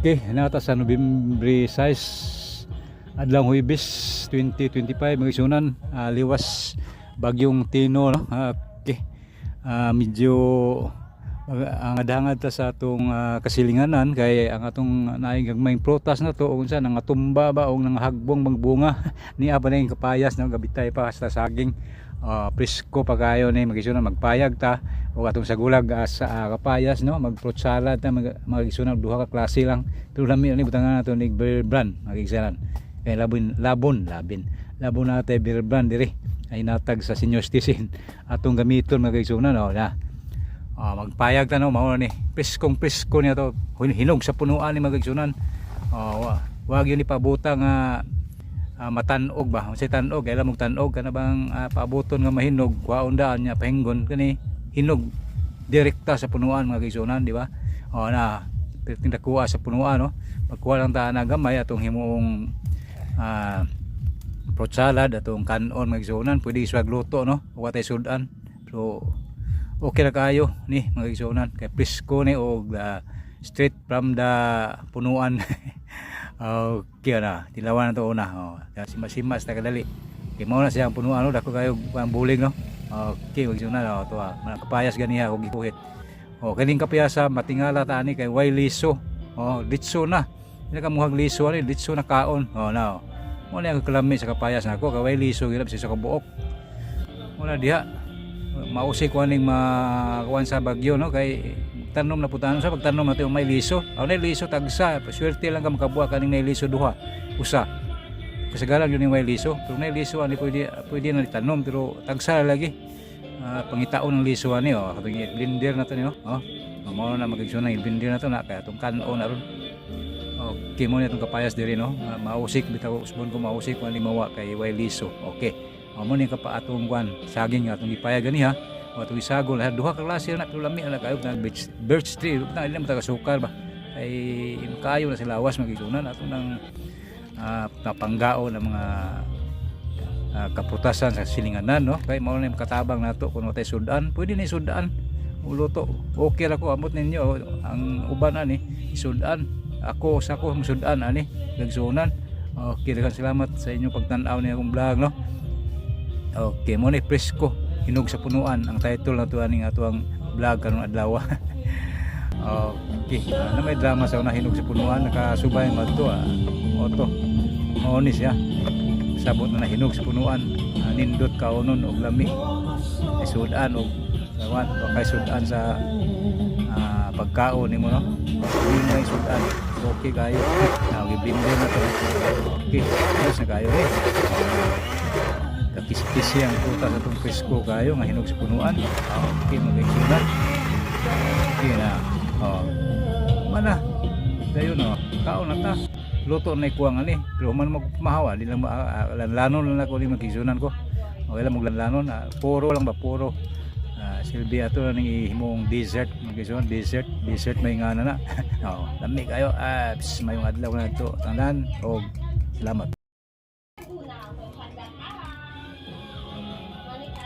Okay, naa ta sa Nobyembre 6, adlaw Huwebes, 2025, mga igsuonan, liwas bagyong Tino, no? Okay. Medyo angad-angad ta sa atong kasilinganan kay ang atong naay gagmayng prutas na to unsa nangatumba ba o nangahagbong magbunga. Niya pa na yung kapayas, no? Gabitay pa sa saging, presko pa kayo ni, mga igsuonan. Magpayag ta o atong sagulag sa kapayas, no? Mag fruit salad ta, mga igsuonan, duha ka klase lang pero lami ani. Butangan nato ni Bear Brand, mga igsuonan, kay labon labon labin labon natin Bear Brand diri ay natag sa senior citizen atong gamiton, mga igsuonan, no? Na magpayag ta, no? Mao na ni, preskong presko niya to, hinog sa punuan ni, mga igsuonan. Wag yun ipabuta nga matanog ba. Unsay tanog? Alam mo tanog kana bang paabuton nga mahinog, kuhaon daan niya pahinggon. Kani hinog direkta sa punuan, mga igsuonan, di ba? Oh, na perting nakuha sa punuan, no? Pagkuha lang ta na gamay, atong himuong fruit salad, atong kanon, mga igsuonan. Pwede iswag luto, no? Wa tay sudan, so okay na kayo ni, mga igsuonan, kay presko ni og straight from the punuan. Okay na, tilawan na to una. Oh, sima-sima sa kadali kay mao na siya ang punuan, no? Dako kayo ang buling, no? Okay, mga igsuonan, oh, to ah, mga kapayas ganiha og gikuhit. Oh, kining kapayasa matingala ta ani kay way liso. Oh, litso na. Hindi ka muhag liso ani, litso na kaon. Oh, na. Mo na ang kalami sa kapayas nako kay way liso gilab sa kabuok. Mo na diha mausik ko aning makuan sa bagyo, no? Kay tanom na putanon sa pagtanom nato may liso. Aw, nay liso tagsa, swerte lang ka makabuha kaning nay liso duha. Usa. Kasagaran yun yung may liso. Pero nay liso ani pwede pwede na itanom pero tagsa lagi. Pangitaon ng liso ani, oh, katong blender na to ni, oh. Oh. Mao na, mga igsoon, ang blender na to na kay atong kan-on na ron. Okay mo na itong kapayas diri, no? Mausik bitaw, usbon ko mausik ani mawa kay way liso. Okay. Mao ni kapa atong kwan saging nga atong gipayag gani ha. O atong isagol ha, duha ka klase na pero lami na kayo na birch tree na dili mo taga sukar ba. Kay kaayo na sila lawas, mga igsuonan, ato nang napanggao ng mga kaprutasan sa silinganan, no? Kay mao na yung katabang nato kung tay sudan, pwede na isudan luto. Okay ra ko, amot ninyo ang uban ani isudan. Ako sa ako musudan ani gagsunan. Okay, daghang salamat sa inyong pagtan-aw ni akong vlog, no? Okay, mo ni presko, hinog sa punuan ang title na to aning ato ang vlog karong adlaw. Okay, na may drama sa una, hinog sa punuan, nakasubay madto oto. Mao ni siya. Sabot na hinog sa punuan, nindot kaunon og lami. Isudan og sawan, kay sudan sa pagkaon nimo, no? Hindi mo isudan. Okay kayo. Now, giblender na to. Okay, ayos na kayo eh. Kakiskisi ang prutas atong presko kayo nga hinog sa punuan. Okay, mga igsuonan. Okay na. Oh. Mana. Dayon, no. Kaon na ta. Luto na ikuang ani. Pero man magmahawa, di lang lanlanon lang ako ni, mga igsuonan ko. Okay lang maglanlanon, puro lang ba, puro. Silbi ato na ning ihimong dessert, mga igsuonan, dessert, dessert may ngana na. Oh, lami kayo. Pss, mayong adlaw na to. Tanan og salamat.